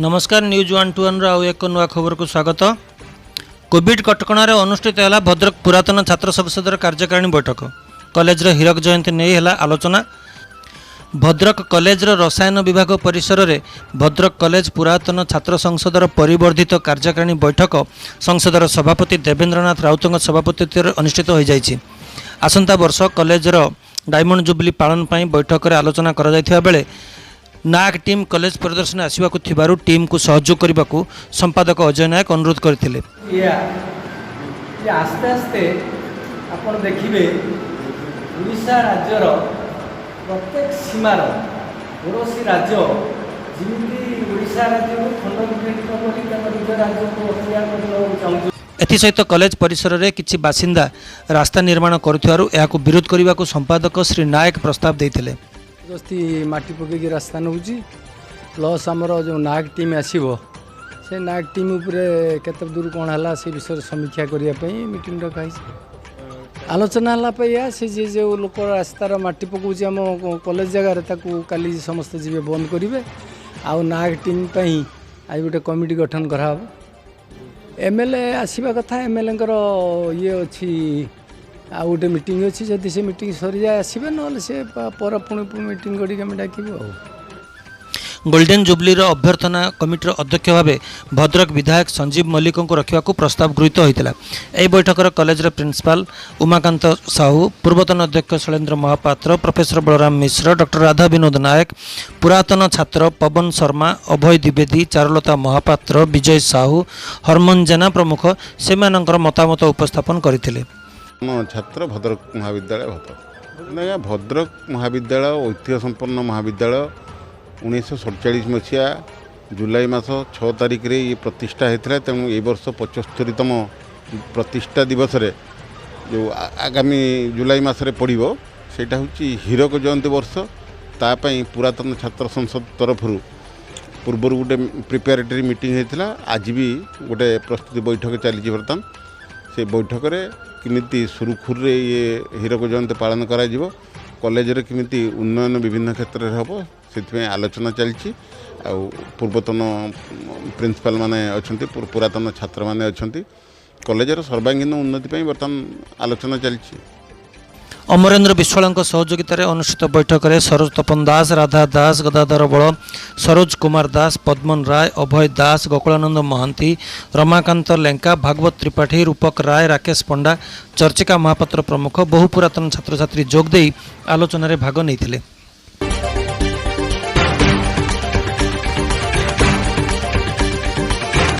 ନମସ୍କାର, ନ୍ୟୁଜ୍ 121ର ଆଉ ଏକ ନୂଆ ଖବରକୁ ସ୍ୱାଗତ। କୋଭିଡ୍ କଟକଣାରେ ଅନୁଷ୍ଠିତ ହେଲା ଭଦ୍ରକ ପୁରାତନ ଛାତ୍ର ସଂସଦର କାର୍ଯ୍ୟକାରିଣୀ ବୈଠକ। କଲେଜର ହୀରକ ଜୟନ୍ତୀ ନେଇ ହେଲା ଆଲୋଚନା। ଭଦ୍ରକ କଲେଜର ରସାୟନ ବିଭାଗ ପରିସରରେ ଭଦ୍ରକ କଲେଜ ପୁରାତନ ଛାତ୍ର ସଂସଦର ପରିବର୍ଦ୍ଧିତ କାର୍ଯ୍ୟକାରିଣୀ ବୈଠକ ସଂସଦର ସଭାପତି ଦେବେନ୍ଦ୍ରନାଥ ରାଉତଙ୍କ ସଭାପତିତ୍ୱରେ ଅନୁଷ୍ଠିତ ହୋଇଯାଇଛି। ଆସନ୍ତା ବର୍ଷ କଲେଜର ଡାଇମଣ୍ଡ ଜୁବଲି ପାଳନ ପାଇଁ ବୈଠକରେ ଆଲୋଚନା କରାଯାଇଥିବା ବେଳେ ନାକ୍ ଟିମ୍ କଲେଜ ପରିଦର୍ଶନ ଆସିବାକୁ ଥିବାରୁ ଟିମ୍କୁ ସହଯୋଗ କରିବାକୁ ସମ୍ପାଦକ ଅଜୟ ନାୟକ ଅନୁରୋଧ କରିଥିଲେ। ଏଇଆ ଯେ ଆସ୍ତେ ଆସ୍ତେ ଆପଣ ଦେଖିବେ, ଓଡ଼ିଶା ରାଜ୍ୟର ପ୍ରତ୍ୟେକ ସୀମାର ପଡ଼ୋଶୀ ରାଜ୍ୟ ଯେମିତି ଓଡ଼ିଶା ରାଜ୍ୟକୁ ଖଣ୍ଡ ବିଖଣ୍ଡିତ କରି ତାଙ୍କ ନିଜ ରାଜ୍ୟକୁ ଅକ୍ତିଆର କରିବାକୁ ଚାହୁଁଛନ୍ତି। ଏଥିସହିତ କଲେଜ ପରିସରରେ କିଛି ବାସିନ୍ଦା ରାସ୍ତା ନିର୍ମାଣ କରୁଥିବାରୁ ଏହାକୁ ବିରୋଧ କରିବାକୁ ସମ୍ପାଦକ ଶ୍ରୀ ନାୟକ ପ୍ରସ୍ତାବ ଦେଇଥିଲେ। ବସ୍ତି ମାଟି ପକେଇକି ରାସ୍ତା ନେଉଛି। ପ୍ଲସ୍ ଆମର ଯେଉଁ ନାକ୍ ଟିମ୍ ଆସିବ, ସେ ନାକ୍ ଟିମ୍ ଉପରେ କେତେ ଦୂର କ'ଣ ହେଲା, ସେ ବିଷୟରେ ସମୀକ୍ଷା କରିବା ପାଇଁ ମିଟିଂ ଡକା ହେଇଛି। ଆଲୋଚନା ହେଲା ପାଇଁ ଏଇଆ, ସେ ଯିଏ ଯେଉଁ ଲୋକ ରାସ୍ତାର ମାଟି ପକାଉଛି ଆମ କଲେଜ ଜାଗାରେ, ତାକୁ କାଲି ସମସ୍ତେ ଯିବେ, ବନ୍ଦ କରିବେ। ଆଉ ନାକ୍ ଟିମ୍ ପାଇଁ ଆଜି ଗୋଟେ କମିଟି ଗଠନ କରାହେବ। ଏମ୍ ଏଲ୍ ଏ ଆସିବା କଥା, ଏମ୍ ଏଲ୍ ଏଙ୍କର ଇଏ ଅଛି, ଆଉ ଗୋଟେ ମିଟିଂ ଅଛି। ଯଦି ସେ ମିଟିଂ ସରିଯାଏ ଆସିବେ, ନହେଲେ ସେ ପରେ ପୁଣି ପୁଣି ମିଟିଂ କରିକି ଆମେ ଡାକିବୁ ଆଉ। ଗୋଲ୍ଡେନ୍ ଜୁବଲିର ଅଭ୍ୟର୍ଥନା କମିଟିର ଅଧ୍ୟକ୍ଷ ଭାବେ ଭଦ୍ରକ ବିଧାୟକ ସଞ୍ଜୀବ ମଲ୍ଲିକଙ୍କୁ ରଖିବାକୁ ପ୍ରସ୍ତାବ ଗୃହୀତ ହୋଇଥିଲା। ଏହି ବୈଠକର କଲେଜର ପ୍ରିନ୍ସିପାଲ ଉମାକାନ୍ତ ସାହୁ, ପୂର୍ବତନ ଅଧ୍ୟକ୍ଷ ଶୈଳେନ୍ଦ୍ର ମହାପାତ୍ର, ପ୍ରଫେସର ବଳରାମ ମିଶ୍ର, ଡକ୍ଟର ରାଧା ବିନୋଦ ନାୟକ, ପୁରାତନ ଛାତ୍ର ପବନ ଶର୍ମା, ଅଭୟ ଦ୍ୱିବେଦୀ, ଚାରୁଲତା ମହାପାତ୍ର, ବିଜୟ ସାହୁ, ହରମୋହନ ଜେନା ପ୍ରମୁଖ ସେମାନଙ୍କର ମତାମତ ଉପସ୍ଥାପନ କରିଥିଲେ। ଆମ ଛାତ୍ର, ଭଦ୍ରକ ମହାବିଦ୍ୟାଳୟ, ଭଦ୍ରକ। ଆଜ୍ଞା, ଭଦ୍ରକ ମହାବିଦ୍ୟାଳୟ ଐତିହ୍ୟ ସମ୍ପନ୍ନ ମହାବିଦ୍ୟାଳୟ। 1947 ମସିହା ଜୁଲାଇ ମାସ 6 ତାରିଖରେ ଇଏ ପ୍ରତିଷ୍ଠା ହେଇଥିଲା। ତେଣୁ ଏ ବର୍ଷ 75ତମ ପ୍ରତିଷ୍ଠା ଦିବସରେ ଯେଉଁ ଆଗାମୀ ଜୁଲାଇ ମାସରେ ପଡ଼ିବ, ସେଇଟା ହେଉଛି ହୀରକ ଜୟନ୍ତୀ ବର୍ଷ। ତା ପାଇଁ ପୁରାତନ ଛାତ୍ର ସଂସଦ ତରଫରୁ ପୂର୍ବରୁ ଗୋଟେ ପ୍ରିପାରେଟରୀ ମିଟିଂ ହେଇଥିଲା। ଆଜି ବି ଗୋଟେ ପ୍ରସ୍ତୁତି ବୈଠକ ଚାଲିଛି ବର୍ତ୍ତମାନ। ସେ ବୈଠକରେ କେମିତି ସୁରୁଖୁରୁରେ ଇଏ ହୀରକ ଜୟନ୍ତୀ ପାଳନ କରାଯିବ, କଲେଜରେ କେମିତି ଉନ୍ନୟନ ବିଭିନ୍ନ କ୍ଷେତ୍ରରେ ହେବ, ସେଥିପାଇଁ ଆଲୋଚନା ଚାଲିଛି। ଆଉ ପୂର୍ବତନ ପ୍ରିନ୍ସିପାଲ ମାନେ ଅଛନ୍ତି, ପୁରାତନ ଛାତ୍ରମାନେ ଅଛନ୍ତି। କଲେଜର ସର୍ବାଙ୍ଗୀନ ଉନ୍ନତି ପାଇଁ ବର୍ତ୍ତମାନ ଆଲୋଚନା ଚାଲିଛି। ଅମରେନ୍ଦ୍ର ବିଶ୍ୱାଳଙ୍କ ସହଯୋଗିତାରେ ଅନୁଷ୍ଠିତ ବୈଠକରେ ସରୋଜ ତପନ ଦାସ, ରାଧା ଦାସ, ଗଦାଧର ବଳ, ସରୋଜ କୁମାର ଦାସ, ପଦ୍ମନ ରାୟ, ଅଭୟ ଦାସ, ଗୋକୁଳାନନ୍ଦ ମହାନ୍ତି, ରମାକାନ୍ତ ଲେଙ୍କା, ଭାଗବତ ତ୍ରିପାଠୀ, ରୂପକ ରାୟ, ରାକେଶ ପଣ୍ଡା, ଚର୍ଚ୍ଚିକା ମହାପାତ୍ର ପ୍ରମୁଖ ବହୁ ପୁରାତନ ଛାତ୍ରଛାତ୍ରୀ ଯୋଗ ଦେଇ ଆଲୋଚନାରେ ଭାଗ ନେଇଥିଲେ।